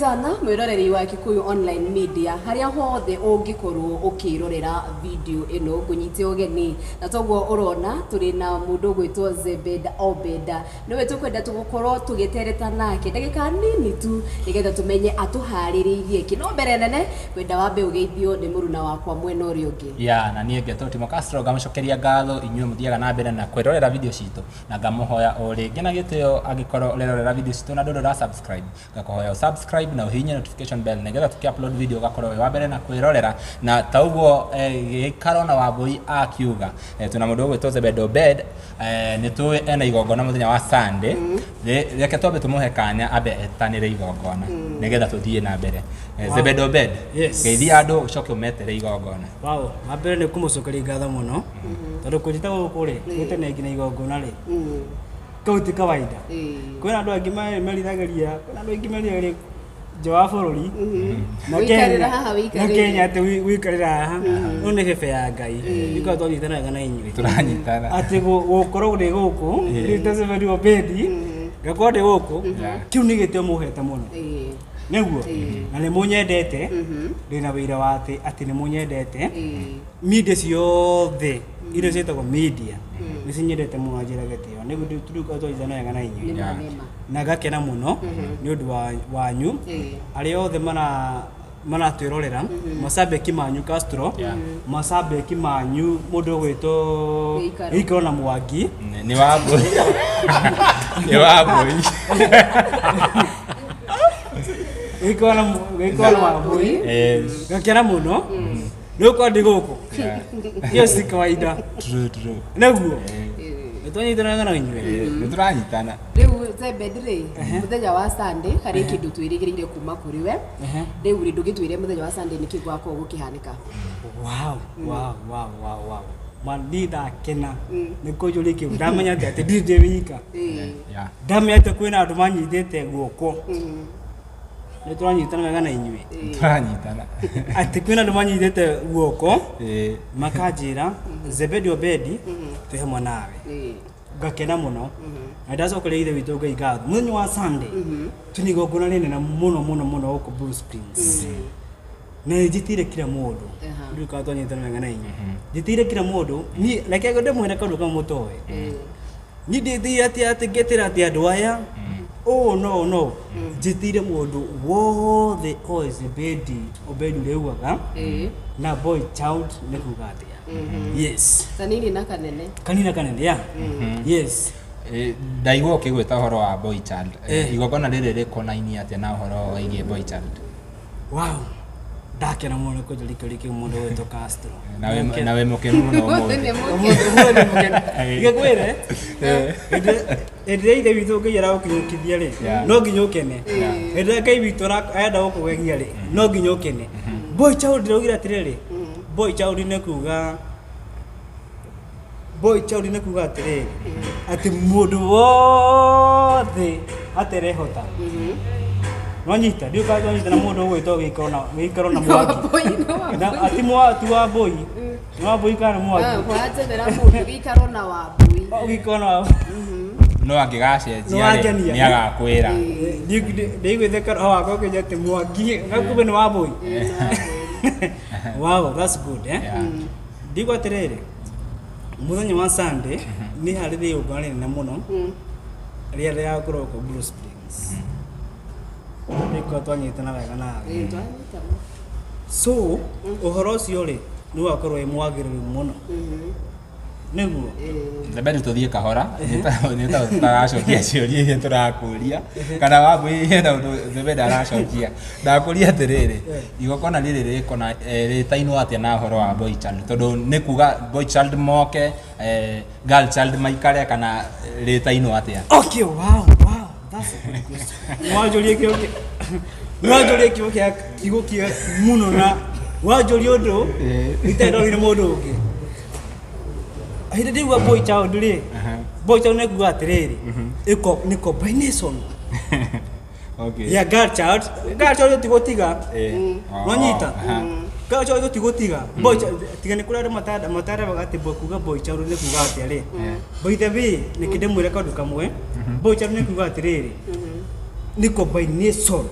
Sana mwiroreri wa Kikuyu Online Media haria hothe ungikorwo ukirorera video ino, ngunyite ugeni na toguo urona turi na mundu ugwitwo Zebeda Obeda, niwe tukwenda tugukorwo tugitereta nake ndagika nini tu nigetha tumenye atuhaririirie ki. No mbere nene kwenda wambe ugeithio ni muruna wakwa mwena uria ungi. Ya, na niĩ ngetwo Timo Castro, ngamũcokeria ngatho inyuĩ mũthiaga na mbere na kwĩrorera video citũ, na ngamũhoya o rĩngĩ na gĩtĩo, angĩkorwo ũrerorera video citũ na ndũrĩ ũra subscribe, ngakũhoya subscribe na ũhihinye notification bell nĩgetha tũkĩ upload video ũgakorwo wĩ wa mbere na kwĩrorera. Na ta ũguo gĩikaro na Wambũi akiuga, twĩna mũndũ ũgwĩtwo Zebeda Obed, nĩ tũĩ ena igongona mũthenya wa Sunday. Reke twambe tũmũhe kanya ambe etanĩre igongona nĩgetha tũthiĩ na mbere. Zebeda Obed, Yes. geithia andũ ũcoke ũmetere igongona. Wow, wa mbere nĩ kũmũcokeria ngatho mũno tondũ kũnjĩta gũkũ rĩ, gwĩte nginya igongona rĩ, kau ti kawaida. Kwĩna andũ angĩ meriragĩria, kwĩna andũ aingĩ meriragĩria nja wa bũrũri na Wĩikarĩra Kenya, haha, na wĩikarĩire. Kenya atĩ wĩikarĩra haha no nĩ bebe ya Ngai nĩkorwo twanyitana wega na inyuĩ. Tũranyitana. Atĩ gũkorwo ndĩ gũkũ rĩu ta Zebedi Obedi ngakorwo ndĩ gũkũ, kĩu nĩ gĩtĩo mũhete mũno. Nĩguo na nĩ mũnyendete, ndĩna wĩira wa atĩ nĩ mũnyendete. Media ciothe iria ciĩtagwo media nĩ cinyendete mũno, njĩra gĩtĩo nĩguo tũrĩkorwo twanyitana wega na inyuĩ. Nĩma. Nĩma. Na ngakena mũno nĩ ũndũ wanyu arĩa othe maratwĩrorera, macambĩki manyu Castro, macambĩki manyu mũndũ ũgwĩtwo Gĩikaro. Gĩikaro na Mwangi. Nĩ Wambũi, nĩ Wambũi. Gĩikaro na Wambũi. Ngakena mũno nĩ gũkorwo ndĩ gũkũ, iyo si kawaida. True, true. Nĩguo nĩ twanyitana wega na inyuĩ. Nĩ tũranyitana. Rĩu Zebed rĩ, mũthenya wa Sunday harĩ kĩndũ twĩrĩgĩrĩire kuma kũrĩ we. Rĩu rĩ, ndũgĩtwĩre mũthenya wa Sunday nĩkĩ gwakorwo gũkĩhanĩka? Wow, ma niĩ ndakena nĩ kũnjũria kĩu, ndamenya atĩ ndirĩ ndĩ wika. Ndamenya atĩ kwĩna andũ manyitĩte guoko, nĩ tũranyitana wega na inyuĩ. Tũranyitana. Atĩ kwĩna andũ manyitĩte guoko makanjĩra, "Zebedi Obedi, twĩ hamwe nawe." Ngakena mũno na ndacokeria Ithe witũ Ngai ngatho. Mũthenya wa Sunday twĩna igongona rĩnene mũno mũno mũno gũkũ Blue Springs na njĩtĩire kila mũndũ. Ndiũĩ kana twanyitana wega na inyuĩ. Njĩtĩire kila mũndũ. Niĩ reke ndĩmwĩre kaũndũ kamwe mũtoĩ. Niĩ ndĩtĩire atĩ ngetĩra atĩ andũ aya ũũ no no njĩtĩire mũndũ wothe oĩ Zebedi Obedi ũrĩa ugaga na boy child nĩ kuga atĩa. Yes. Kanini na kanene. Kanina kanene, yeah, yes. Ndaigua ũkĩgwĩta ũhoro wa boy child. Igongona rĩrĩ rĩkonainie atĩa na ũhoro wĩgiĩ boy child? Wow, ndakena mũno kũnjũria kĩũria kĩu mũndũ wĩtwo Castro. Na wĩ mũkenu mũno Ũmũthĩ ũmũthĩ. nĩ mũkenu. Ngĩkwĩre hĩndĩ ĩrĩa Ithe witũ Ngai aragũkinyũkithia rĩ, no nginya ũkene. Hĩndĩ ĩrĩa Ngai witũ arenda gũkũgegia rĩ, no nginya ũkene. Boy child, ndĩraugire atĩrĩrĩ, boy child nĩ kuga, boy child nĩ kuga atĩrĩrĩ, atĩ mũndũ wothe aterehota nwanyita, ndiũ kana twanyita na mũndũ ũgwĩtwo Gĩikaro na Mwangi. Wambũi, nĩ Wambũi. Na ati mwa ti Wambũi, nĩ Wambũi kana nĩ Mwangi? Wajethera mũndũ gĩikaro na Wambũi. Oh, Gĩikaro na Wambũi. No angĩgacenjia No rĩ, angenia. nĩ agakwĩra. Ndiguĩte roho wakwa ũkĩnjia atĩ Mwangi gakumbe nĩ Wambũi. Wow, that's good, eh. Ndigua atĩrĩrĩ, mũthenya wa Sunday nĩ harĩ igongona rĩnene mũno rĩrĩa rĩgakorwo kũ Blue Springs. Nĩkorwo twanyitana wega nawe. Twanyitana. So ũhoro ũcio rĩ, nĩ ũgakorwo wĩ mwagĩrĩru mũno nĩguo. Zebedi, tũthiĩ kahora, nĩ ta tũtaracokia ciũria iria tũrakũria, kana Wambũi hena ũndũ Zebedi aracokia. Ndakũria atĩrĩrĩ, igongona rĩrĩ rĩkona rĩtainwo atĩa na ũhoro wa boy child? Tondũ nĩ kuga boy child moke, girl child maikare, kana rĩtainwo atĩa? Okay, wow, that's a good question. Wanjũria kĩo kĩa kiugo kĩa mũno na wanjũria ũndũ itarĩ ndorire mũndũ ũngĩ. Hĩndĩ ndĩigua boy child rĩ, boy child nĩ kuga atĩrĩrĩ, ĩko nĩ combination ya girl child. Girl child ti gũtiga. Nwanyita? Girl child ti gũtiga. Boy child tiga nĩ kũrĩ andũ matarebaga atĩ kuga boy child nĩ kuga atĩa rĩ. By the way, nĩkĩ ndĩmwĩre kaũndũ kamwe, boy child nĩ kuga atĩrĩrĩ, nĩ combination.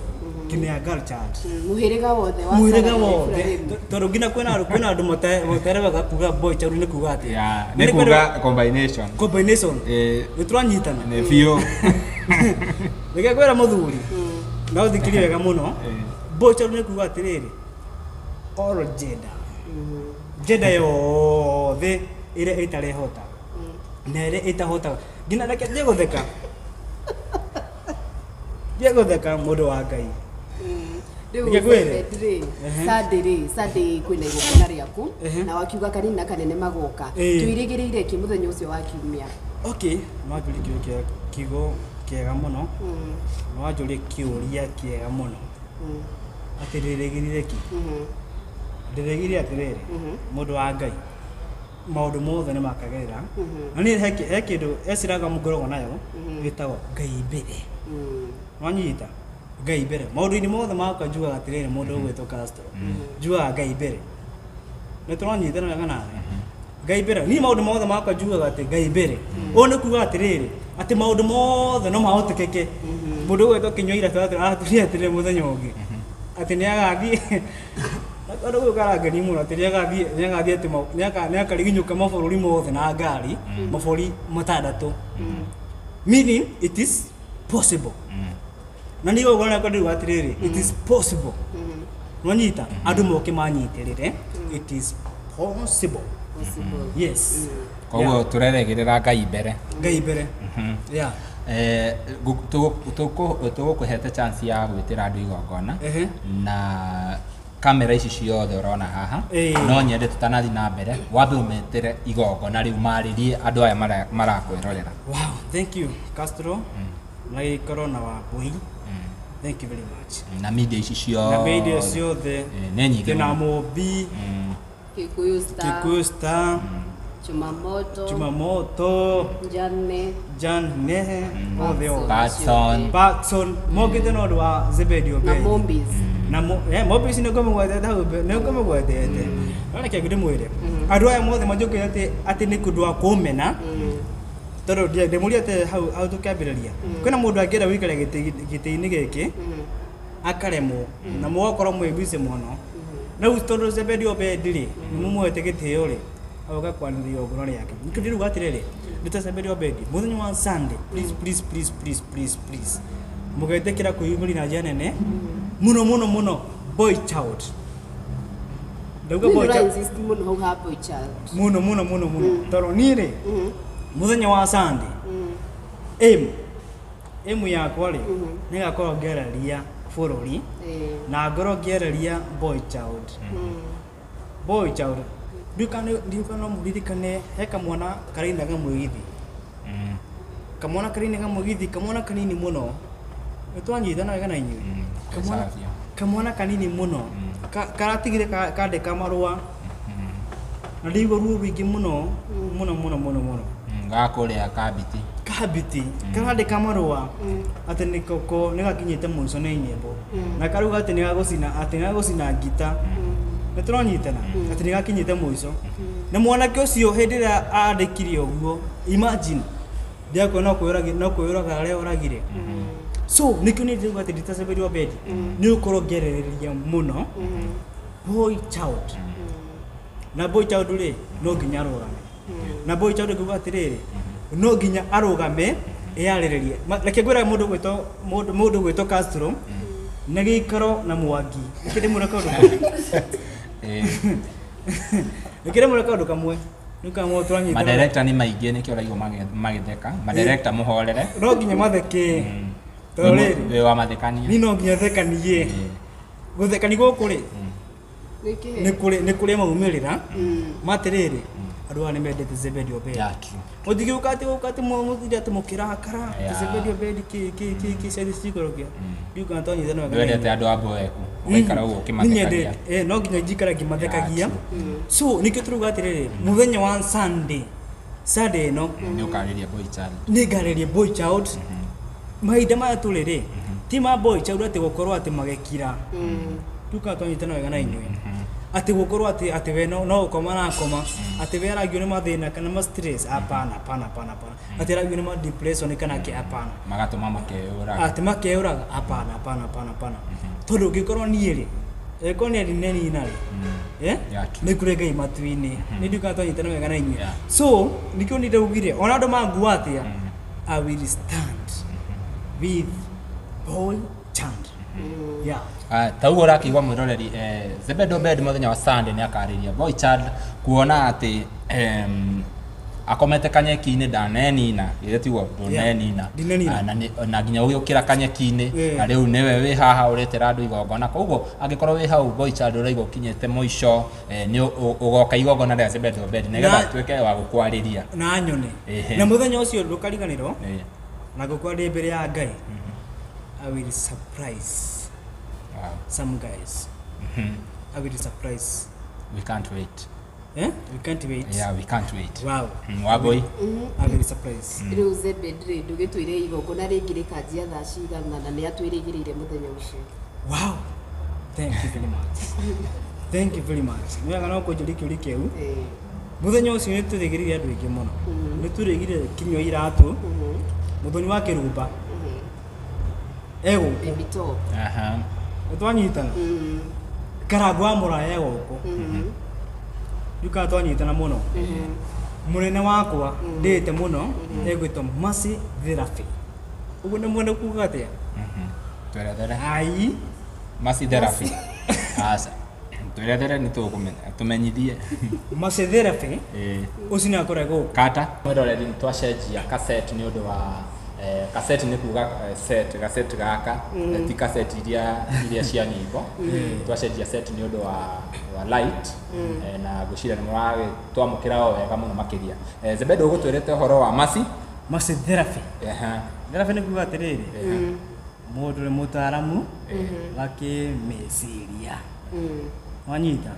Nginya girl child. Mũhĩrĩga wothe wa Mũhĩrĩga Sarah na wothe. Ibrahim. Tondũ nginya kwĩna andũ materebaga kuga boy child nĩ kuga atĩa. Yeah, nĩ kuga combination. Combination. Eh, Nĩ tũranyitana. nĩ biũ. Reke ngwĩra mũthuri. Na ũthikĩrie wega mũno. Boy child nĩ kuga atĩrĩrĩ. All gender. Gender yothe ĩrĩa ĩtarehota. Na ĩrĩa ĩtahotaga. Nginya reke njie gũtheka. Njie gũtheka mũndũ wa Ngai. Rĩu Reke ngwĩre. Zebed rĩ, Ehe. Sunday rĩ, Sunday kwĩna igongona rĩaku Ehe. na wakiuga kanini na kanene magoka. Ĩĩ. Twĩrĩgĩrĩire kĩ mũthenya ũcio wa kiumia? Okay, no wanjũrie kĩũria kĩa kiugo kĩega mũno. No wanjũrie kĩũria kĩega mũno. Atĩ ndĩrĩgĩrĩire kĩ? Ndĩrĩgĩrĩire atĩrĩrĩ, mũndũ wa Ngai, maũndũ mothe nĩ makagĩrĩra. Na niĩ he kĩndũ he ciraga ngoragwo nayo ĩtagwo Ngai mbere. Wanyita? Ngai mbere. Maũndũ-inĩ mothe makwa njugaga atĩrĩrĩ, mũndũ ũgwĩtwo Castro. Njugaga Ngai mbere. Nĩ tũranyitana wega nawe? Ngai mbere. Niĩ maũndũ mothe makwa njugaga atĩ Ngai mbere. Ũũ nĩ kuga atĩrĩrĩ, atĩ maũndũ mothe no mahotekeke. Mũndũ ũgwĩtwo Kĩnyua aratũria atĩrĩrĩ mũthenya ũngĩ. Atĩ nĩ agathiĩ andũ gũkũ karangenia mũno atĩ nĩ agathiĩ atĩ nĩ akariginyũka mabũrũri mothe na ngari, mabũrũri matandatũ. Meaning it is possible. Na niĩ igongona rĩakwa ndĩruga atĩrĩrĩ, it is possible. Nwanyita? Andũ moke manyitĩrĩre. It is possible. Possible. Yes. Koguo tũrerĩgĩrĩra Ngai mbere. Ngai mbere. Yeah. Tũgũkũhete chance ya gwĩtĩra andũ igongona Ehe. na kamera ici ciothe ũrona haha. Ĩĩ. No nyende tũtanathi na mbere wambe ũmetĩre igongona rĩu marĩrie andũ aya marakwĩrorera. Wow, thank you Castro. Na gĩikaro na Wambui. Thank you very much. Na media ici ciothe. Na media ciothe. Nĩ nyingĩ Kina mũno. Mobi, Kikuyu Star, Kikuyu Star, Chumamoto, Chumamoto, Njane, Jan Nehe, othe othe. Patson. Patson, mokĩte na ũndũ wa Zebedi na Obedi. Mombis. Na Mombis nĩ ngũmũgwetete hau mbere, nĩ ngũmũgwetete. No reke ndĩmwĩre. Andũ aya mothe manjũkĩire atĩ nĩ kũndũ wa kũmena. Tondũ ndĩmũrie atĩ hau hau tũkĩambĩrĩria. Kwĩna mũndũ angĩenda gũikara gĩtĩ-inĩ gĩkĩ akaremwo na mũgakorwo mwĩ busy mũno. Rĩu tondũ Zebedi Obedi rĩ, nĩ mũmũhete gĩtĩo rĩ, agoka kwanĩrĩria igongona rĩake. Nĩkĩo ndĩruga atĩrĩrĩ, nĩ ta Zebedi Obedi, mũthenya wa Sunday, please, please, please, please, please, please, mũgetĩkĩra kwĩyumĩria na njĩra nene mũno mũno mũno, boy child. Ndauga Niĩ boy nĩũra child insist mũno hau ha boy child. mũno mũno mũno mũno, tondũ niĩ rĩ, mũthenya wa Sunday, aim yakwa rĩ, nĩ ngakorwo ngĩarĩria bũrũri na ngorwo ngĩarĩria boy child. Boy child, ndiũka no mũririkane he kamwana karainaga mũgithi, kamwana karainaga mũgithi, kamwana kanini mũno. Nĩ twanyitana wega na inyuĩ? Kamwana Sawa. Kamwana kanini mũno karatigire kandĩka marũa na ndĩigua ruo rũingĩ mũno mũno mũno mũno mũno. Gakũrĩa kabiti. Kabiti karandĩka marũa atĩ nĩ koko nĩ gakinyĩte mũico nĩ nyĩmbo na karuga atĩ nĩ gagũcina, atĩ nĩ gagũcina ngita. Nĩ tũranyitana atĩ nĩ gakinyĩte mũico na mwanake ũcio hĩndĩ ĩrĩa andĩkire ũguo, imagine ndiakuona no kwĩyũraga arĩa oragire. So nĩkĩo niĩ ndĩrauga atĩ nditacemberio Obedi nĩ ũkorwo ngĩarĩrĩria mũno boy child. Na boy child rĩ, no nginya arũgame. Na boy child nguga atĩrĩrĩ, no nginya arũgame eyarĩrĩrie. Reke ngwĩre mũndũ gwĩtwo mũndũ gwĩtwo Castro na gĩikaro na Mwangi, reke ndĩmwĩre kaũndũ kamwe. Reke ndĩmwĩre kaũndũ kamwe nĩ kamwe tũranyitana. Madirector nĩ maingĩ nĩkĩo ũraigua magĩtheka. Madirector mũhorere. No nginya matheke tondũ rĩrĩ Wĩ wa mathekania. niĩ no nginya thekanie. Gũthekani gũkũ rĩ, nĩ kũrĩ maumĩrĩra matĩrĩrĩ, andũ aya nĩ mendete Zebedi Obedi. Yeah, true. Mũtingĩũka atĩ gũka atĩ mũthire atĩ mũkĩrakara atĩ Zebedi Obedi kĩ kĩ kĩ kĩ ciathi cikorokia ndiũka twanyitana wega na Ndwendete inyuĩ. andũ a mboeku ũgaikara ũguo ũkĩmathekagia. Nĩnyendete. No nginya njikara ngĩmathekagia. So nĩkĩo tũrauga atĩrĩrĩ, mũthenya wa Sunday, Sunday ĩno, Nĩ ũkarĩria boy child. Nĩ ngarĩrie boy child. Mahinda maya tũrĩ rĩ, ti ma boy child atĩ gũkorwo atĩ magĩkira tuka twanyitana wega na inyuĩ atĩ gũkorwo atĩ we no gũkoma arakoma, atĩ we aragio nĩ mathĩna kana ma stress. Hapana, hapana, hapana, hapana. Atĩ aragio nĩ ma depression kana kĩ, hapana. Magatũma makeyũraga. Atĩ makeyũraga, hapana, hapana, hapana, hapana. Tondũ ũngĩkorwo niĩ rĩ, ĩkorwo nĩ ndinenina rĩ, eh? Yeah, true. Nĩ kũrĩ Ngai matu-inĩ. Nĩ ndiũĩ kana twanyitana wega na inyuĩ. Yeah. So nĩkĩo nĩ ndaugire ona andũ mangua atĩa, I will stand with Paul Chand. Yeah. Ah, ta ũguo ũrakĩigua mwĩroreri Zebed Obed mũthenya wa Sunday nĩ akarĩria boy child kuona atĩ akomete kanyeki-inĩ ndanenina, githĩ tiguo? Ndũnenina. Ndinenina. Ah, na na nginya ũgĩũkĩra kanyeki-inĩ, Yeah. na rĩu nĩwe wĩ haha ũretera andũ igongona. Koguo angĩkorwo wĩ hau boy child ũraigua ũkinyĩte mũico, nĩ ũgoka igongona rĩa Zebed Obed nĩgetha atuĩke wa gũkwarĩria. Na nyone. Ehe. Na mũthenya ũcio ndũkariganĩrwo, na ngũkorwo ndĩ mbere ya Ngai, I will surprise some guys. I will surprise. We can't wait. Eh? We can't wait. Yeah, we can't wait. Wow. Waboi. I will surprise. Rĩu Zebed rĩ, ndũgĩtwĩre igongona rĩngĩ rĩkanjia thaa cigana na nĩ atwĩrĩgĩrĩire mũthenya ũcio? Wow. Thank you very much. Thank you very much. Nĩ wega no kũnjũria kĩũria kĩu. Mũthenya ũcio nĩ tũrĩgĩrĩire andũ aingĩ mũno. Nĩ tũrĩgire kinyua iratũ, mũthoni wa kĩrumba egũkũ. Baby top. Nĩ twanyitana. Karango wa mũraya egũkũ. Ndiũĩ kana twanyitana mũno. Mũnene wakwa ndĩte mũno egwĩtwo Mercy Therapy. Ũguo nĩ mwene kuga atĩa? Twerethere. Ai. Mercy Therapy. Aca. Twerethere nĩ tũkũmenya, tũmenyithie. Mercy Therapy ũcio nĩ akorwo gũkũ. Kata. Mwĩroreri nĩ twacenjia cassette nĩ ũndũ wa cassette nĩ kuga set, cassette gaka, ti cassette iria cia nyĩmbo. Twacenjia set nĩ ũndũ wa light, na ngwĩciria nĩ mũragĩtwamũkĩra o wega mũno makĩria. Zebed ũgũtwĩrĩte ũhoro wa Mercy. Mercy Therapy. Therapy nĩ kuga atĩrĩrĩ, mũndũ nĩ mũtaaramu wa kĩmeciria. Wanyita?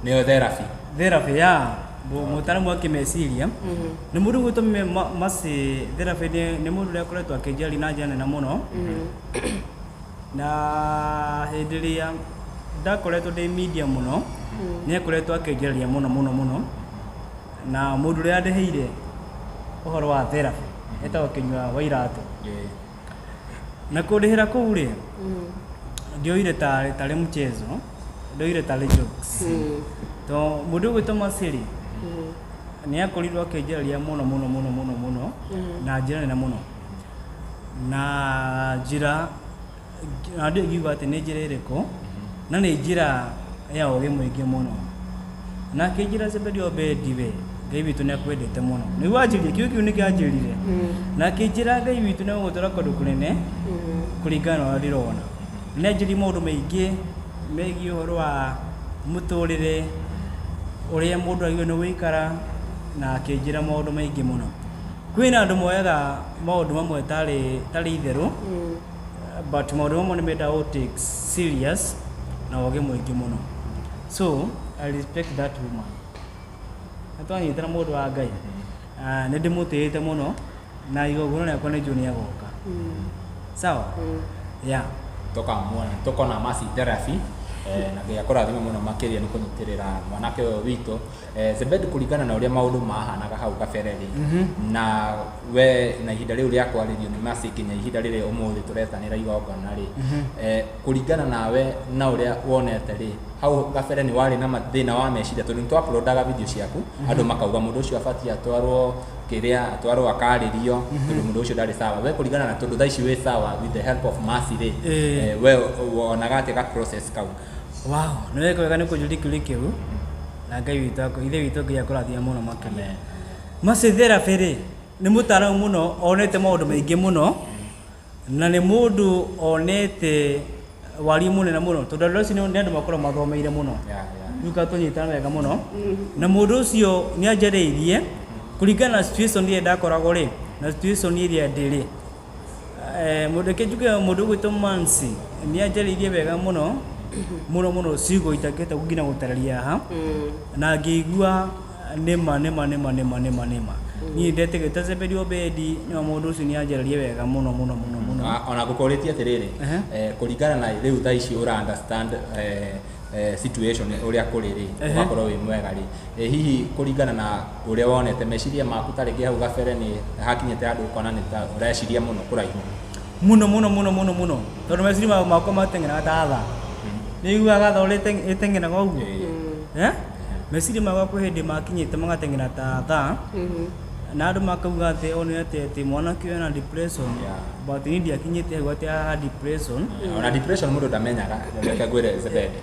Nĩyo therapy. Therapy ya mũtaaramu wa kĩmeciria nĩ mũndũ ũgwĩtwo Mercy Therapy, nĩ mũndũ ũrĩa akoretwo akĩnjaria na njĩra nene mũno. Na hĩndĩ ĩrĩa ndakoretwo ndĩ media mũno, nĩ akoretwo akĩnjaria mũno mũno mũno. Na mũndũ ũrĩa andĩhĩire ũhoro wa therapy etagwo Kĩnyua wa Iratũ. Na kũndĩhĩra kũu rĩ, ndioire tarĩ mchezo, ndioire tarĩ jokes. To mũndũ ũgwĩtwo Mercy rĩ, nĩ akorirwo akĩnjararia mũno mũno mũno mũno mũno na njĩra nene mũno, na njĩra na ndiũĩ ingiuga atĩ nĩ njĩra ĩrĩkũ, na nĩ njĩra ya ũgĩ mũingĩ mũno. Na akĩnjĩra, Zebedi Obedi, we Ngai witũ nĩ akwendete mũno. Nĩguo anjĩrire kiugo kĩu nĩkĩo anjĩrire, na akĩnjĩra Ngai witũ nĩ egũgũtwara kũndũ kũnene kũringana na ũrĩa ndĩrona. Nĩ anjĩrire maũndũ maingĩ megiĩ ũhoro wa mũtũrĩre, ũrĩa mũndũ agĩrĩirwo nĩ gũikara, na akĩnjĩra maũndũ maingĩ mũno. Kwĩna andũ moyaga maũndũ mamwe tarĩ itherũ, but maũndũ mamwe nĩ mendaga gũ take serious na ũgĩ mũingĩ mũno. So I respect that woman. Nĩ twanyitana mũndũ wa Ngai. Ah, nĩ ndĩmũtĩĩte mũno na igongona rĩakwa nĩ njũĩ nĩ agoka. Sawa? Yeah. Tũkamuona, tũkona Mercy Therapy, na Ngai akũrathime mũno makĩria nĩ kũnyitĩrĩra mwanake ũyũ witũ. Zebed, kũringana na ũrĩa maũndũ mahanaga hau kabere rĩ, na we na ihinda rĩu rĩa kwarĩrio nĩ Mercy nginya ihinda rĩrĩ ũmũthĩ tũretanĩra igongona rĩ, kũringana nawe na ũrĩa wonete rĩ, hau kabere nĩ warĩ na thĩna wa meciria? Tondũ nĩ twa-uploadaga video ciaku, andũ makauga mũndũ ũcio abatiĩ atwarwo kĩrĩa, atwarwo akarĩrio, tondũ mũndũ ũcio ndarĩ sawa. We kũringana na tondũ thaa ici wĩ sawa with the help of Mercy rĩ, we wonaga atĩa ga process kau? Wow, nĩ weka wega nĩ kũnjũria kĩũria kĩu, na Ngai witũ ithe witũ Ngai akũrathime mũno makĩria. Mercy Therapy rĩ, nĩ mũtaaramu mũno, onete maũndũ maingĩ mũno, na nĩ mũndũ onete wariĩ mũnene mũno, tondũ andũ acio nĩ andũ makoragwo mathomeire mũno. Rĩu ka tũnyitana wega mũno na mũndũ ũcio, nĩ anjarĩirie kũringana na situation ĩrĩa ndakoragwo rĩ, na situation ĩrĩa ndĩ rĩ. Mũndũ, reke njuge mũndũ ũgwĩtwo Mansi nĩ anjarĩirie wega mũno mũno mũno, ciugo itangĩhota nginya gũtarĩria haha, na ngĩigua nĩma nĩma nĩma nĩma nĩma nĩma niĩ ndetĩkĩte Zebedi Obedi nĩma. Mũndũ ũcio nĩ anjarĩrie wega mũno mũno mũno mũno. Ona ngũkũrĩtie atĩrĩrĩ, kũringana na rĩu thaa ici ũra understand situation ũrĩa kũrĩ rĩ, ũgakorwo wĩ mwega rĩ, hihi kũringana na ũrĩa wonete meciria maku, ta rĩngĩ hau gabere nĩ hakinyĩte handũ ũkona nĩ ta ũreciria mũno kũraihu? Muno muno muno muno muno. Tondu meciria makwa mateng'eraga ta thaa. Nĩ iguaga thaa ũrĩa ĩteng'eraga ũguo. Eh? Meciria makwa kwĩ hĩndĩ makinyĩte magateng'era ta thaa. Na andũ makauga atĩ one atĩ mwanake ũyũ ena depression. But niĩ ndiakinyĩte hau atĩ I had depression. Ona depression mũndũ ndamenyaga, reke ngwĩre Zebedi,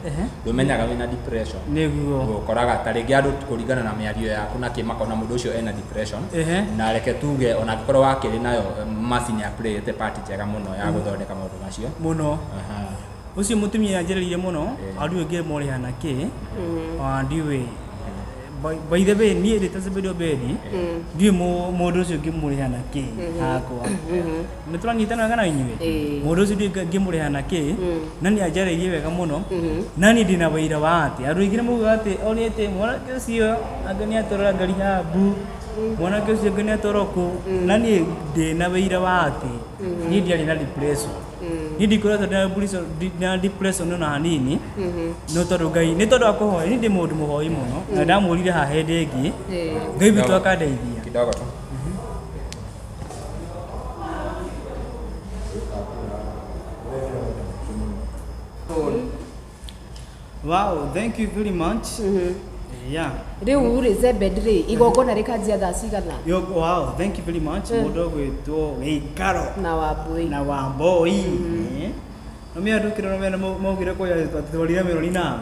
ndũmenyaga wĩna depression. Nĩguo. Ũkoraga ta rĩngĩ andũ kũringana na mĩario yaku na kĩ makona mũndũ ũcio ena depression. Na reke tuge ona angĩkorwo wakĩrĩ nayo macini ya playĩte part njega mũno ya gũthondeka maũndũ macio. Mũno. Ũcio mũtumia nĩanjĩrĩire mũno, andũ aingĩ morĩha na kĩ, ona ndiũĩ. By the way, niĩ ndĩ ta Zebedi Obedi, ndiũĩ mũndũ ũcio ngĩmũrĩha na kĩ hakwa. Nĩ tũranyitana wega na inyuĩ? Mũndũ ũcio ndiũĩ ngĩmũrĩha na kĩ, na nĩ anjarĩirie wega mũno, na niĩ ndĩna wĩira wa atĩ, andũ aingĩ nĩ maugaga atĩ one atĩ mwanake ũcio anga nĩ atwara rehab, mwanake ũcio anga nĩ atwarwo kũ, na niĩ ndĩna wĩira wa atĩ niĩ ndiarĩ na depression. Niĩ ndikoretwo ndĩna depression ona hanini, no tondũ Ngai nĩ tondũ wa kũhoya, niĩ ndĩ mũndũ mũhoi mũno, na ndamwĩrire haha hĩndĩ ĩngĩ, Ngai witũ akandeithia. Kidogo tu. Wow, thank you very much. Yeah. Rĩu rĩ Zebed rĩ igongona rĩkanjia thaa cigana? Yo, wow, thank you very much. Mũndũ ũgwĩtwo Gĩikaro Na Wambui. Na Wambui. No mĩa ndũkĩra no mĩa maugire kũya atwarire mĩrori nawe.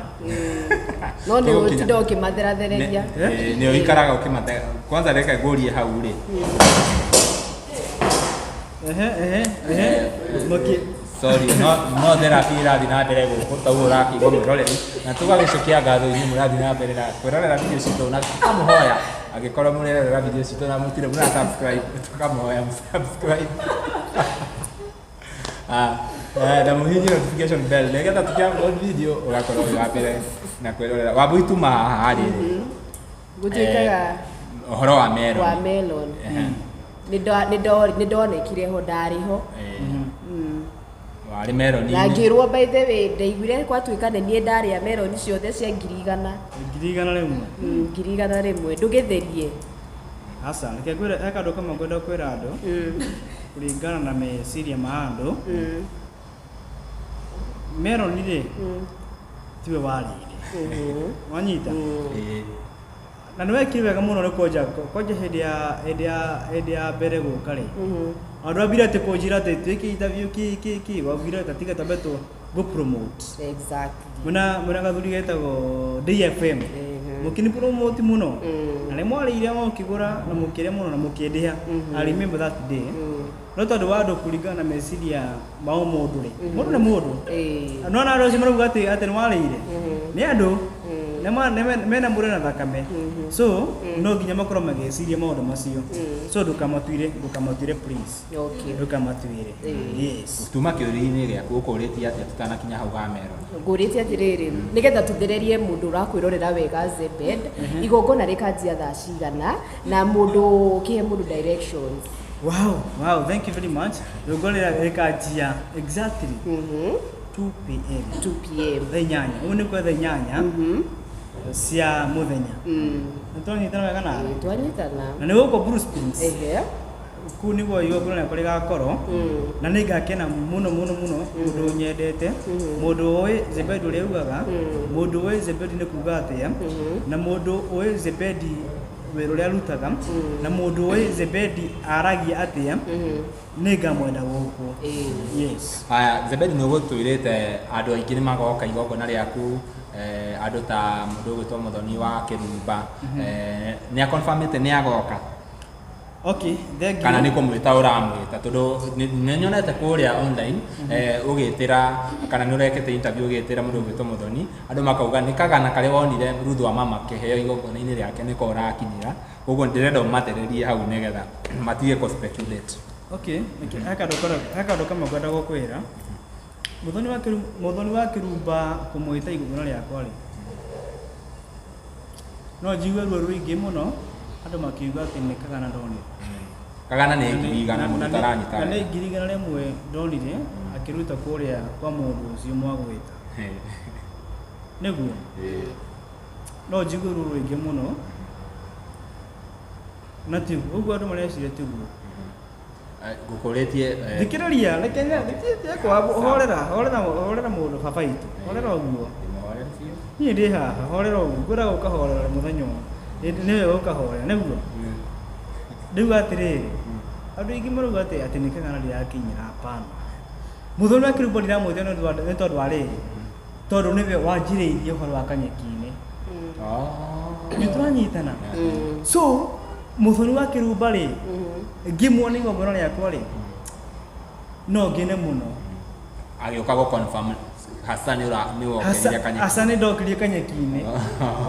No nĩ Tũgũkinya. ũtinda ũkĩmatherathereria. Nĩ ũikaraga ũkĩmate. Kwanza reke ngũrie hau rĩ. Ehe, ehe, ehe. Maki Sorry, no therapy ĩrathiĩ na mbere gũkũ ta ũguo ũrakĩigua mwĩroreri, na tũgagĩcokia ngatho inyuĩ mũrathiĩ na mbere na kwĩrorera video citũ, na tũkamũhoya angĩkorwo mũrerorera video citũ na mũtirĩ mũra subscribe, tũkamũhoya mũsubscribe. Na mũhihinye notification bell nĩgetha tũkĩ-upload video ũgakorwo wĩ wa mbere na kwĩrorera. Wambui tuma haha rĩrĩ. Gũtuĩkaga Ũhoro wa melon. Wa melon. Nĩ ndonekire ho, ndarĩ ho. Warĩ melon-inĩ. Na ngĩrwo by the way, ndaiguire gwatuĩka nĩ niĩ ndarĩa melon ciothe cia 100,000. 100,000. 100,000 ndũgĩtherie. Aca, reke ngwĩre he kaũndũ kamwe ngwenda kwĩra andũ kũringana na meciria ma andũ. Melon rĩ, tiwe warĩire. Wanyita? Na nĩ wekire wega mũno nĩ kwanja kwanja hĩndĩ ya mbere gũka rĩ. Andũ ambire atĩ kũnjĩra atĩ twĩke interview kĩ kĩ kĩ, waugire ta tiga twambe tũ go promote. Exactly. Mwĩna gathuri getagwo DFM. Mũkĩni promote mũno. Na nĩ mwarĩire mũkĩgũra na mũkĩrĩa mũno na mũkĩndĩha. I remember that day. No tondũ wa andũ kũringana na meciria ma o mũndũ rĩ. Mũndũ nĩ mũndũ. No na andũ acio marauga atĩ nĩ warĩire. Nĩ andũ mena mũrĩ na thakame. So no nginya makorwo magĩciria maũndũ macio. So ndũkamatuire please. Okay. Ndũkamatuire. Yes. Tuma kĩũria-inĩ gĩaku ũkũrĩtie atĩa tũtanakinya hau ga melon. Ngũrĩtie atĩrĩrĩ, nĩgetha tũthererie mũndũ ũrakwĩrorera wega Zebed, igongona rĩkanjia thaa cigana na mũndũ ũkĩhe mũndũ directions. Wow, wow, thank you very much. Igongona rĩkanjia exactly 2 p.m. 2 p.m. Thaa inyanya. Ũguo nĩ kwa thaa inyanya cia mũthenya. Nĩ twanyitana wega nawe? Twanyitana. Na nĩ gũkũ Blue Springs. Kũu nĩguo igongona rĩakwa rĩgakorwo. Na nĩ ngakena mũno mũno mũno mũndũ nyendete, mũndũ ũĩ Zebedi ũrĩa augaga, mũndũ ũĩ Zebedi nĩ kuga atĩa, na mũndũ ũĩ Zebedi wĩra ũrĩa arutaga, na mũndũ ũĩ Zebedi aragia atĩa, nĩ ngamwenda gũkũ. Yes. Haya, Zebedi nĩ ũgũtwĩrĩte andũ aingĩ nĩ magoka igongona rĩaku, andũ ta mũndũ ũgwĩtwo Mũthoni wa Kĩrumba, nĩ akonfamĩte nĩ agoka. Okay, thank you. Kana nĩ kũmwĩta ũramwĩta tondũ nĩ nyonete kũrĩa online, ũgĩtĩra kana nĩ ũrekĩte interview ũgĩtĩra mũndũ ũgwĩtwo Mũthoni, andũ makauga nĩ kagana karĩa wonire Ruth wa mama kĩheo igongona-inĩ rĩake nĩko ũrakinyĩra, koguo ndĩrenda ũmathererie hau nĩgetha matige kũ speculate. Okay, he kaũndũ kamwe ngwenda gũkwĩra. Mũthoni wa Kĩrumba kũmwĩta igongona rĩakwa rĩ, no njigue ruo rũingĩ mũno andũ makiuga atĩ nĩ kagana ndonire. Kagana nĩ 100,000 mũndũ ũtaranyita. Na nĩ 100,000 ndonire akĩruta kũrĩa kwa mũndũ ũcio mwagwĩta. Nĩguo? No njigue ruo rũingĩ mũno. Na tiguo, ũguo andũ mareciria tiguo. Ngũkũrĩtie Thikĩrĩria, reke kwa horera horera horera mũndũ baba itũ, horera ũguo. Niĩ ndĩ haha, horera ũguo, ngwĩraga ũkahorera mũthenya ũyũ. Nĩwe ũkahorera, nĩguo? Rĩu atĩrĩrĩ, andũ aingĩ marauga atĩ nĩ kang'ana ndĩrakinyĩra, hapana. Mũthoni wa Kĩrumbo ndiramwĩtia nĩ tondũ wa rĩrĩ, tondũ nĩwe wanjĩrĩirie ũhoro wa kanyeki-inĩ. Nĩ tũranyitana. So, Mũthoni wa Kĩrumba rĩ, ngĩmuona igongona rĩakwa rĩ, no ngene mũno. Agĩũka gũ confirm hasa nĩ wokĩrire kanyeki. Hasa nĩ ndokĩrire kanyeki-inĩ.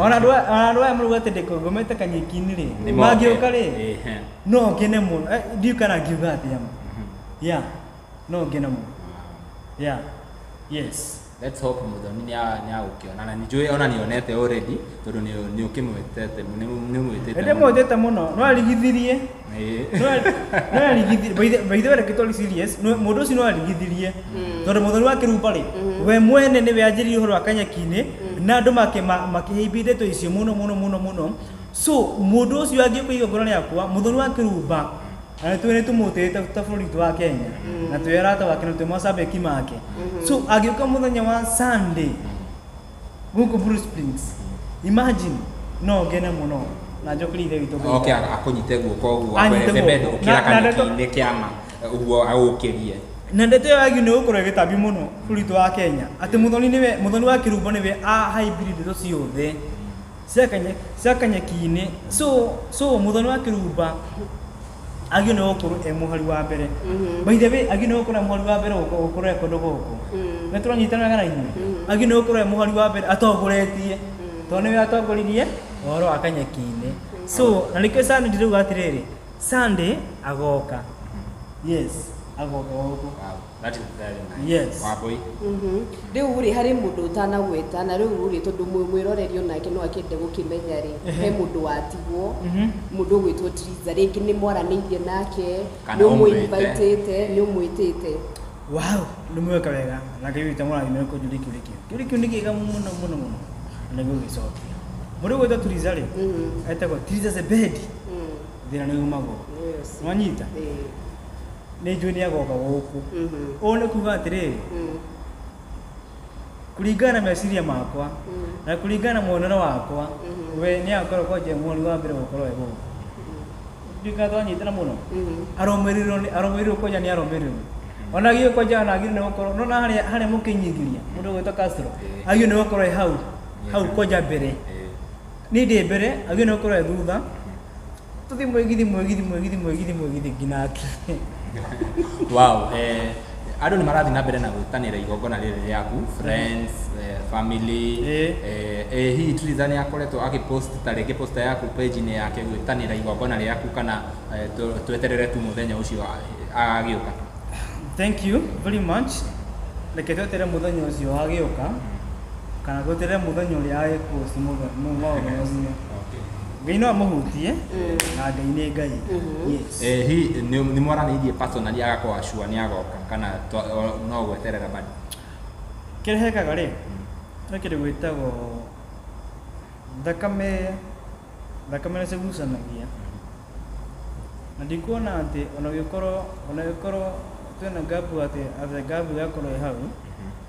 Ona andũ aya marauga atĩ ndĩkũgomete kanyeki-inĩ rĩ, mangĩũka rĩ, no ngene mũno. Ndiũĩ kana ngiuga atĩa ma. Yeah, no ngene mũno. Yeah, yes. Let's hope Muthoni nĩ agũkĩona na nĩnjũĩ ona nĩonete already tondũ nĩ ũkĩmwĩtete nĩ ũmwĩtĩte. Ndĩmwĩtĩte mũno, no arigithirie. No arigithirie. By the way, reke twarĩ serious, mũndũ ũcio no arigithirie. Tondũ Muthoni wa Kĩrumba rĩ, we mwene nĩwe anjĩrĩirie ũhoro wa kanyeki-inĩ na andũ makĩhĩmbia ndeto icio mũno mũno mũno mũno. So, mũndũ ũcio angĩũka igongona rĩakwa, Muthoni wa Kĩrumba, na nĩ tũmũtĩĩte ta bũrũri witũ wa Kenya, na twĩ arata wake na twĩ macambĩki make. So, angĩũka mũthenya wa Sunday gũkũ Blue Springs, imagine, no ngene mũno na njokerie ithe witũ. Okay, akũnyite guoko ũguo akwĩre Zebed ũkĩra kanyeki-inĩ kĩama ũguo agũkĩrie. Na ndeto ĩyo yagiu nĩ gũkorwo ĩgĩtambio mũno bũrũri witũ wa Kenya, atĩ Muthoni nĩwe, Muthoni wa Kĩrumba nĩwe a hybrid ndeto ciothe cia kanyeki-inĩ. So Muthoni wa Kĩrumba agĩrĩirwo nĩ gũkorwo e mũhari wa mbere. By the way, agĩrĩirwo nĩ gũkorwo e mũhari wa mbere gũkorwo e kũndũ gũkũ. Nĩ tũranyitana kana inyuĩ? Agĩrĩirwo nĩ gũkorwo e mũhari wa mbere atongoretie, tondũ nĩwe atongoririe ũhoro wa kanyeki-inĩ. So, na nĩkĩo Sunday ndĩrauga atĩrĩrĩ, Sunday agoka. Yes, agoka gũkũ. Wow, that is very nice. Yes. Wambui. Rĩu rĩ harĩ mũndũ ũtanagweta na rĩu rĩ tondũ mwĩroreri onake no akĩende gũkĩmenya rĩ, he mũndũ watigwo, mũndũ ũgwĩtwo Triza, rĩngĩ nĩ mwaranĩirie nake, Kana nĩ ũmwĩte. ũmũinvitĩte, nĩ ũmwĩtĩte. Wow, nĩ mweka wega. Na Ngai witũ amũrathime kũnjũria kĩũria kĩu. Kĩũria kĩu nĩ kĩega mũno mũno mũno. Na nĩgũgĩcokia. Mũndũ ũgwĩtwo Triza rĩ, etagwo Triza Zebedi. Thĩna nĩ umagwo. Yes. Nwanyita? Nĩ njũĩ nĩ agoka gũkũ. Ũũ nĩ kuga atĩrĩrĩ, kũringana na meciria makwa na kũringana na muonere wakwa, we nĩ akorwo kwanja mweri wa mbere gũkorwo e gũkũ. Ndiũĩ kana twanyitana mũno. Arũmĩrĩirwo kwanja nĩ arũmĩrĩirwo. Ona agĩrĩirwo kwanja ona agĩrĩirwo nĩ gũkorwo, nona harĩa mũkĩnyithiria, mũndũ ũgwĩtwo Castro, agĩrĩirwo nĩ gũkorwo e hau, hau kwanja mbere. Niĩ ndĩ mbere, agĩrĩirwo nĩ gũkorwo e thutha. Tũthiĩ mwĩgithi, mwĩgithi, mwĩgithi, mwĩgithi, mwĩgithi nginya akinye. Wow, andũ nĩ marathiĩ na mbere na gwĩtanĩra igongona rĩrĩ rĩaku, friends, family, hihi Triza nĩ akoretwo agĩpost ta rĩngĩ poster yaku page-inĩ yake gwĩtanĩra igongona rĩaku kana tweterere tu mũthenya ũcio agagĩũka? Thank you very much. Reke tweterere mũthenya ũcio agĩũka, kana tweterere mũthenya ũrĩa agĩpost maũndũ macio. Ngai no amũhutie, na Ngai nĩ Ngai. Yes. Hihi nĩ mwaranĩirie personally agakorwo sure nĩ agoka kana no gweterera bado? Kĩrĩa hekaga rĩ, nĩ kĩndũ gwĩtagwo thakame, thakame nĩ cigucanagia. Na ndikuona atĩ ona ũgĩkorwo twĩna gap atĩ gap ĩgakorwo ĩ hau,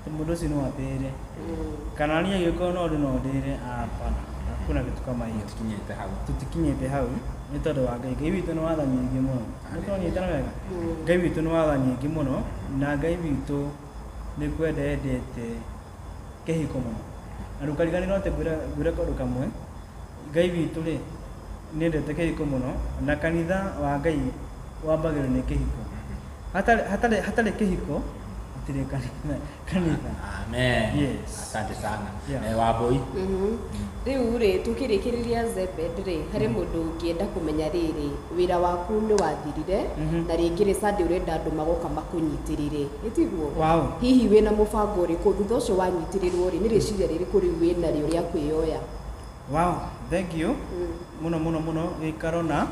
atĩ mũndũ ũcio no atĩre. Kana niĩ angĩkorwo no no ndĩre, hapana. Hakuna kitu kama hiyo. Tũtikinyĩte hau. Tũtikinyĩte hau nĩ tondũ wa Ngai. Ngai witũ nĩ watha nyingĩ mũno. Nĩ tũranyitana wega? Ngai witũ nĩ watha nyingĩ mũno, na Ngai witũ nĩ kwenda endete kĩhiko mũno. Na ndũkariganĩrwo atĩ ngwĩre kaũndũ kamwe, Ngai witũ rĩ, nĩ endete kĩhiko mũno, na kanitha wa Ngai wambagĩrĩrio nĩ kĩhiko. Hatarĩ kĩhiko, hatirĩ kanitha. Amen. Yes. Asante sana. Yeah. Wambui. Rĩu rĩ, tũkĩrĩkĩrĩria Zebed rĩ, harĩ mũndũ ũngĩenda kũmenya rĩrĩ, wĩra waku nĩ wathirire, na rĩngĩ rĩ Sunday ũrenda andũ magoka makũnyitĩrĩre, ĩtiguo? Wow. Hihi wĩna mũbango ũrĩkũ thutha ũcio wanyitĩrĩrwo rĩ, nĩ rĩciria rĩrĩkũ rĩu wĩnarĩo rĩa kwĩyoya? Wow, thank you. Mũno mũno mũno gĩikaro na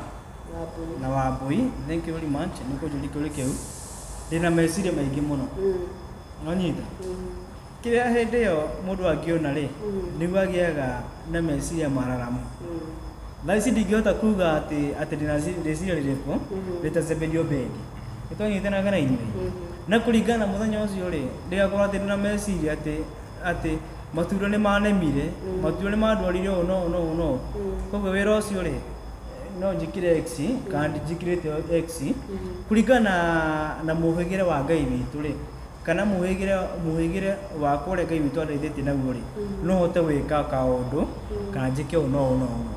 Wambui. na Wambui. Thank you very much nĩ kũnjũria kĩũria kĩu. Ndĩna meciria maingĩ mũno. Nonyita? Kĩrĩa hĩndĩ ĩyo mũndũ angĩona rĩ, nĩguo agĩaga na meciria mararamu. Thaa ici ndingĩhota kuga atĩ ndĩna rĩciria rĩrĩkũ rĩta Zebedi Obedi. Nĩtwanyitanaga na inyuĩ na kũringana na mũthenya ũcio rĩ, ndĩgakorwo atĩ ndĩna meciria atĩ matunda nĩ manemire, matunda nĩ mandwarire ũũ na ũũ na ũũ na ũũ. Koguo wĩra ũcio rĩ, no njĩkĩre X kana ndinjĩkĩrĩte X kũringana na mũhĩgĩre wa Ngai witũ rĩ, kana mũhĩgĩre wakwa ũrĩa Ngai witũ andeithĩtie naguo rĩ, no hote gwĩka kaũndũ kana njĩke ũũ na ũũ na ũũ.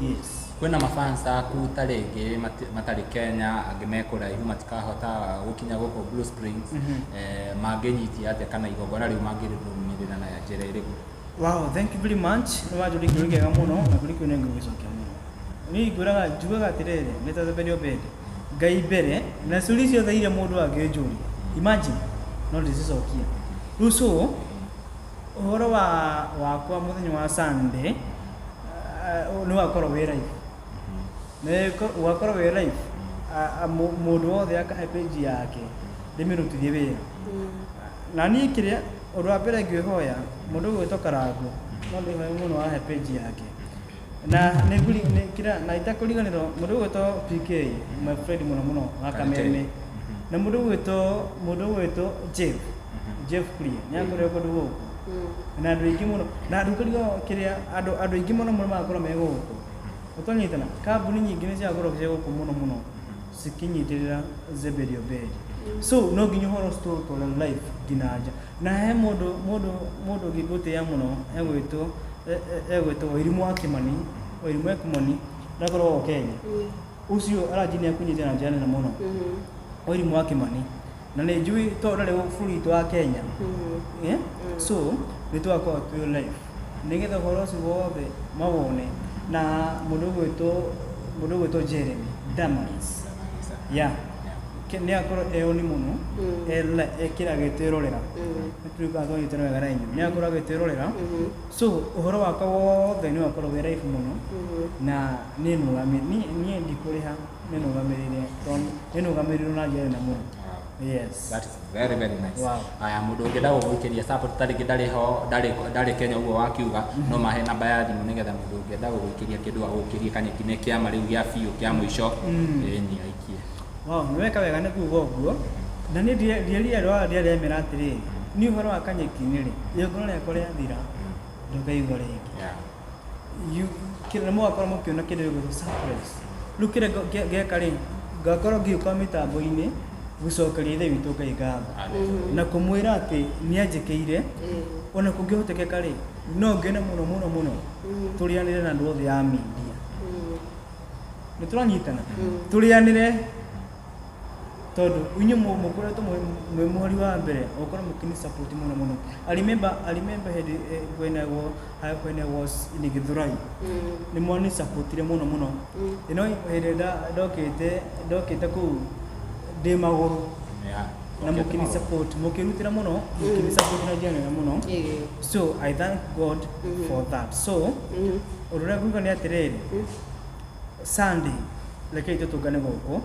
Yes. Kwĩna mafans aku ta rĩngĩ matarĩ Kenya, angĩ me kũraihu matikahota gũkinya gũkũ Blue Springs, mangĩnyitia atĩa kana igongona rĩu mangĩrũmĩrĩra na njĩra ĩrĩkũ? Wow, thank you very much. Nĩ wanjũria kĩũria kĩega mũno na kĩũria kĩu nĩ ngũgĩcokia mũno. Niĩ ngwĩraga, njugaga atĩrĩrĩ, nĩ ta Zebedi Obedi, Ngai mbere na ciũria ciothe iria mũndũ angĩnjũria. Imagine, no ndĩcicokia. Rĩu so, ũhoro wa wakwa mũthenya wa Sunday, nĩ ũgakorwo wĩ live. Nĩ ũgakorwo wĩ live. Mũndũ wothe akahe page yake ndĩmĩrutithie wĩra. Na niĩ kĩrĩa ũndũ wa mbere ngwĩhoya mũndũ ũgwĩtwo Karango no ndĩhoe mũno ahe page yake. Na nĩ nĩ kĩrĩa na itakũriganĩrwo mũndũ ũgwĩtwo PK, my friend mũno mũno wa Kameme. Na mũndũ ũgwĩtwo Jeff Kuria nĩ akorirwo kũndũ gũkũ. Na andũ aingĩ mũno na ndũkũrigwo kĩrĩa andũ aingĩ mũno mũno magakorwo me gũkũ. Ũtonyitana kambuni nyingĩ nĩ cigakorwo ciĩ gũkũ mũno mũno cikinyitĩrĩra Zebedi Obedi. So no nginya ũhoro ũcio tũũtware live nginya nja. Na he mũndũ ũngĩ ngũtĩĩa mũno egwĩtwo Wairimũ wa Kĩmani, Wairimũ wa Kĩmani ndakoragwo o Kenya. Ũcio aranjinia kũnyitĩrĩra na njĩra nene mũno. Wairimũ wa Kĩmani. Na nĩ njũĩ tondũ ndarĩ bũrũri witũ wa Kenya. Eh? So nĩ tũgakorwo twĩ live nĩgetha ũhoro ũcio wothe mawone na mũndũ ũgwĩtwo Jeremy Damaris. Yeah. Nĩ akorwo eoni mũno ekĩra agĩtwĩrorera. Nĩtũrĩkoragwo twanyitana wega na inyuĩ. Nĩ akorwo agĩtwĩrorera. So ũhoro wakwa wothe nĩ ũgakorwo wĩ live mũno na niĩ nũgamĩ niĩ ndikũrĩha, nĩ nũgamĩrĩire tondũ nĩ nũgamĩrĩirwo na njĩra nene mũno. Yes. That is very very nice. Wow. Aya, mũndũ ũngĩenda gũgũikĩria support ta rĩngĩ ndarĩ ho, ndarĩ Kenya ũguo wakiuga, no mahe namba ya thimũ nĩgetha mũndũ ũngĩenda gũgũikĩria kĩndũ agũkĩrie kanyeki-inĩ kĩama rĩu gĩa biũ kĩa mũico, ĩni aikie. Wow, nĩ weka wega nĩ kuga ũguo. Na niĩ ndierire andũ aya ndiaremera atĩrĩrĩ, niĩ ũhoro wa kanyeki-inĩ rĩ, igongona rĩakwa rĩathira, ndũkaigua rĩngĩ. Kĩrĩa mũgakorwo mũkĩona kĩndũ gĩgwĩtwo surprise. Rĩu kĩrĩa ngeka rĩ, ngakorwo ngĩũka mĩtambo-inĩ gũcokeria Ithe witũ Ngai ngatho na kũmwĩra atĩ nĩ anjĩkĩire. Ona kũngĩhotekeka rĩ, no ngene mũno mũno mũno tũrĩanĩre na andũ othe a media. Nĩ tũranyitana, tũrĩanĩre tondũ inyuĩ mũkoretwo mwĩ mũhari wa mbere ũkorwo mũkĩni support mũno mũno. I remember hĩndĩ when I was in Githurai, nĩ mwani supportire mũno mũno. Ĩno hĩndĩ ndokĩte kũu ndĩ magũrũ na mũkĩni support, mũkĩrutĩra mũno, mũkĩni support na njĩra nene mũno. So I thank God for that. So ũndũ ũrĩa nguga nĩ atĩrĩrĩ, Sunday rekei tũtũngane gũkũ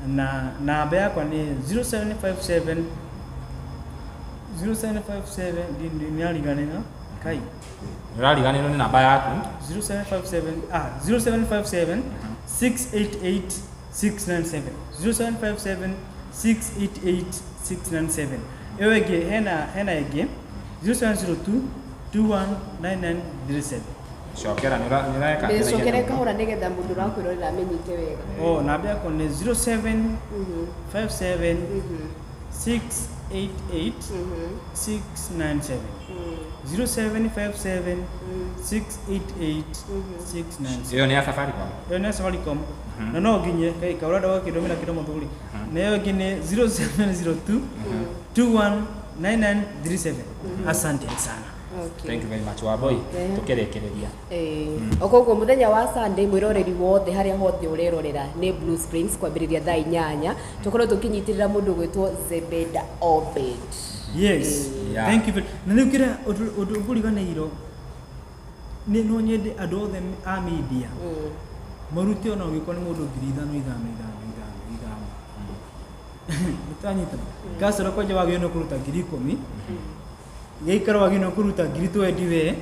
na namba yakwa nĩ 0757 0757, nĩariganĩra kai. Ũrariganĩrwo nĩ namba yaku. 0757, ah, 0757 688 697, 0757 688 697. Ĩyo ĩngĩ hena ĩngĩ 0702 219937. Cokera, nĩ ũreka. Mĩcokere kahora nĩgetha mũndũ ũrakwĩrorera amenyite wega. Oh, namba yakwa nĩ 0757 688 697, 0757 688 697. Ĩyo nĩ ya Safaricom? Ĩyo nĩ ya Safaricom na no nginye kai ka ũrenda gwakĩndũmĩra kĩndũ mũthuri. Na ĩyo ĩngĩ nĩ 0702 219937. Asante sana. Okay. Thank you very much, Wambui. Tũkĩrĩkĩrĩria. O koguo mũthenya wa Sunday, mwĩroreri wothe harĩa hothe ũrerorera, nĩ Blue Springs kwambĩrĩria thaa 8, tũkorwo tũkĩnyitĩrĩra mũndũ gwĩtwo Zebeda Obed. Yes. Thank you very. Na rĩu kĩrĩa ũndũ ngũriganĩirwo nĩ no nyende andũ othe a media marute ona ũngĩkorwo nĩ mũndũ 5000, 5, 5, 5, 5. Nĩtwanyitana gacoro kwanja wagĩrĩirwo nĩ kũruta 10,000, gĩikaro wagĩrĩirwo nĩ kũruta 20,000, we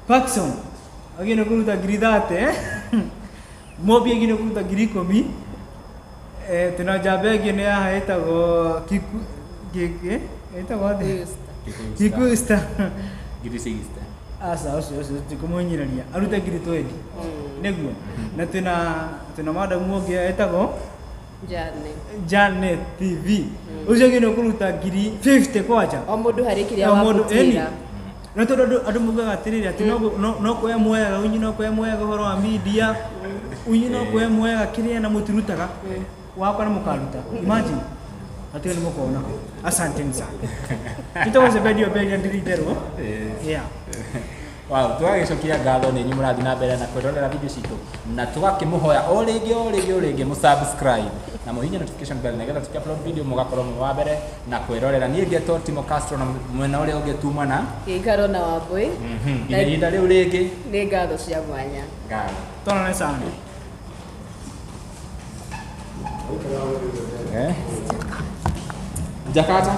Paxson wagĩrĩirwo nĩ kũruta 30,000, Mobi agĩrĩirwo nĩ kũruta 10,000. Twĩna njamba ĩngĩ nĩ haha ĩtagwo Kiku Kiki ĩtagwo atĩa? Kikuyu Star. Ngiri 60. Aca, ũcio ũcio tikũmũhinyĩrĩria, arute 20,000 nĩguo. Na twĩna madamu ũngĩ etagwo Jane. Janet TV, ũcio ũngĩ nĩ ũkũruta 50,000 kwanja. O mũndũ harĩ kĩrĩa O mũndũ ĩni. wamũtuĩra. No tondũ andũ maugaga atĩrĩrĩ atĩ no kuoya muoyaga unyi, no kuoya muoyaga ũhoro wa media unyi, no kuoya muoyaga kĩrĩa na mũtirutaga wakwa na mũkaruta. Imagine atĩ nĩ mũkona. Asanteni sana. Njĩtagwo Zebedi Obedia, ndiritherwo. Yeah. Wow, tũgagĩcokia ngatho nĩ inyuĩ mũrathiĩ na mbere na kwĩrorera video citũ, na tũgakĩmũhoya o rĩngĩ o rĩngĩ o rĩngĩ mũsubscribe na mũhihinye notification bell nĩgetha tũkĩ-upload video mũgakorwo mwĩ wa mbere na kwĩrorera. Niĩ ngetwo Timo Castro, na mwena ũrĩa ũngĩ tumana Gĩikaro na Wambui. Nginya ihinda rĩu rĩngĩ. Nĩ ngatho cia mwanya. Ngatho. Tonane sana. Eh? Jakarta.